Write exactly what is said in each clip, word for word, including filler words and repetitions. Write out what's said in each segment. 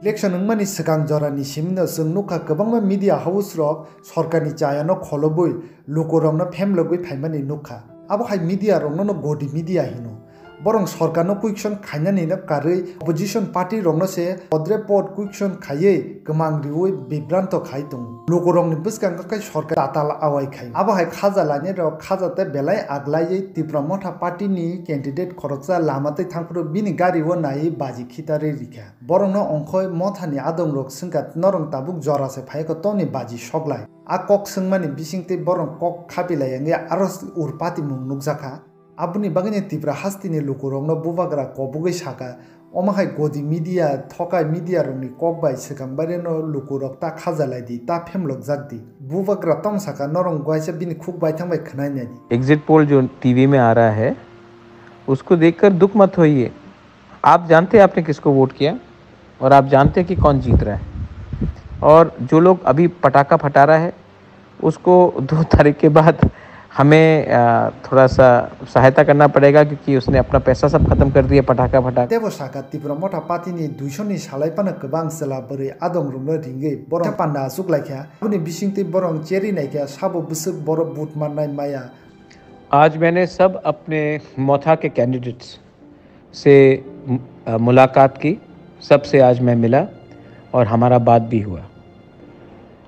Election wngmani swkang jorani simino chwng nukha kwbangma media house rok sorkarni chayano kholobwi lukurokno phemlogwi phaimani nukha. Abo hai media rokno no godi media hino. Borok sorkarno question khainani no karwi opposition party rokno se podre pod question khaiwi kwmang riwi bibranto khai tongo. Lukurokni bwskango khe sorkar tatal awai khai. Abo hai khaja lainai rok khaja tei belai aglaiwi Tipra Motha party ni candidate khoroksa lama tei thangphuru bini gari o naiwi baji khitarwi rikha. Borokno ongkhoi Mothani adongrok swngkha, "Norok tabuk jora se phaikho, toni baji soklai?" A kok swngmani bisingtwi borok kok khapilai wngya aro ur patimung nukjakha. Aboni bagwino Tipra hasteni lukurokno bubagra kobogwi sakha, "Omo hai godi media, thokai media rokni kok bai swkang baireno lukurok ta khajalai di, ta phemlokjak di." Bubagra tong sakha, "Norok waisa bini khuk baithang bai khwnai nai di." Exit poll जो टीवी में आ रहा है, उसको देखकर दुख मत होइए। आप जानते हैं आपने किसको वोट किया और आप जानते हैं कि कौन जीत रहा है। और जो लोग अभी पटाखा फटा रहा है, उसको दो तारीख के बाद हमें, अ, थोड़ा सा सहायता करना पड़ेगा, क्योंकि उसने अपना पैसा सब खत्म कर दिया पटाखा फटा। Tebo sakha, Tipra Motha party ni duisho ni salai phano kwbang chwla bwrwi adong rwngno ringwi borok panda achuk laikha. Aboni bisingtwi borok cheri naikha, sabo bwswk borok vote mannai maya. आज मैंने सब अपने मोथा के कैंडिडेट्स से, अ, मुलाकात की, सबसे आज मैं मिला और हमारा बात भी हुआ।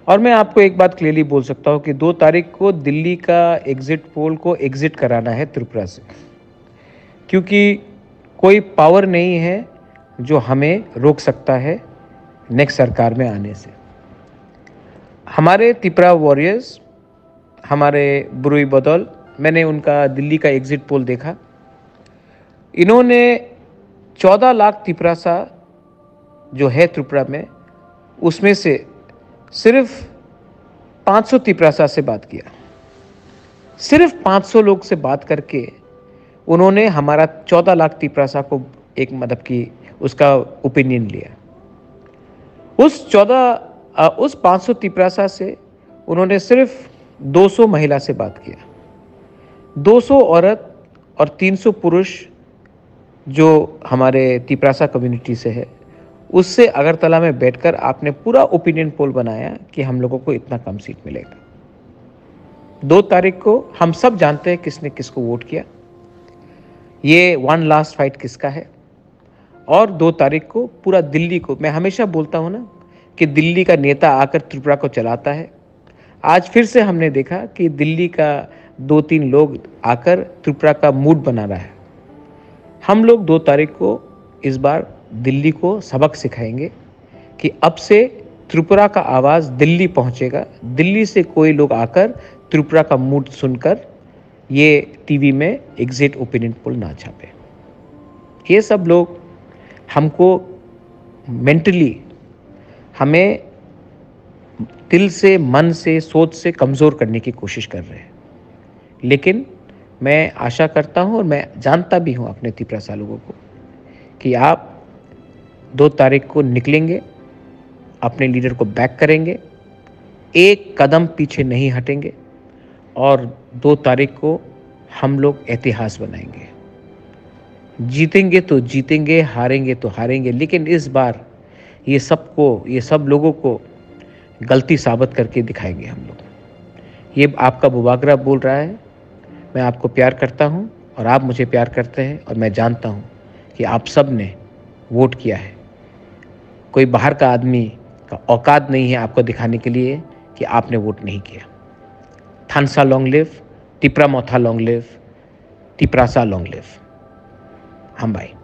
और मैं आपको एक बात क्लियरली बोल सकता हूँ कि दो तारीख को दिल्ली का एग्जिट पोल को एग्जिट कराना है त्रिपुरा से, क्योंकि कोई पावर नहीं है जो हमें रोक सकता है नेक्स्ट सरकार में आने से। हमारे तिपरा वॉरियर्स, हमारे ब्रुई बदल, मैंने उनका दिल्ली का एग्जिट पोल देखा। इन्होंने चौदह लाख तिपरासा जो है त्रिपुरा में, उसमें से सिर्फ पाँच सौ तिपरासा से बात किया। सिर्फ पाँच सौ लोग से बात करके उन्होंने हमारा चौदह लाख तिपरासा को एक, मतलब कि, उसका ओपिनियन लिया। उस चौदह, अ, उस पाँच सौ तिपरासा से उन्होंने सिर्फ दो सौ महिला से बात किया। दो सौ औरत और तीन सौ पुरुष जो हमारे तिपरासा कम्युनिटी से है, उससे अगरतला में बैठकर आपने पूरा ओपिनियन पोल बनाया कि हम लोगों को इतना कम सीट मिलेगा। दो तारीख को हम सब जानते हैं किसने किसको वोट किया। ये वन लास्ट फाइट किसका है। और दो तारीख को पूरा दिल्ली को, मैं हमेशा बोलता हूँ ना कि दिल्ली का नेता आकर त्रिपुरा को चलाता है। आज फिर से हमने देखा कि दिल्ली का दो तीन लोग आकर त्रिपुरा का मूड बना रहा है। हम लोग दो तारीख को इस बार दिल्ली को सबक सिखाएंगे कि अब से त्रिपुरा का आवाज़ दिल्ली पहुंचेगा। दिल्ली से कोई लोग आकर त्रिपुरा का मूड सुनकर ये टीवी में एग्जिट ओपिनियन पोल ना छापे। ये सब लोग हमको मेंटली, हमें दिल से, मन से, सोच से कमज़ोर करने की कोशिश कर रहे हैं। लेकिन मैं आशा करता हूँ और मैं जानता भी हूँ अपने तिपरासा लोगों को कि आप दो तारीख को निकलेंगे, अपने लीडर को बैक करेंगे, एक कदम पीछे नहीं हटेंगे और दो तारीख को हम लोग इतिहास बनाएंगे। जीतेंगे तो जीतेंगे, हारेंगे तो हारेंगे, लेकिन इस बार ये सबको, ये सब लोगों को गलती साबित करके दिखाएंगे हम लोग। ये आपका बुबागरा बोल रहा है, मैं आपको प्यार करता हूँ और आप मुझे प्यार करते हैं और मैं जानता हूँ कि आप सब ने वोट किया है। कोई बाहर का आदमी का औकात नहीं है आपको दिखाने के लिए कि आपने वोट नहीं किया। Thansa long live, Tipra Motha long live, Tiprasa long live. हामबाय।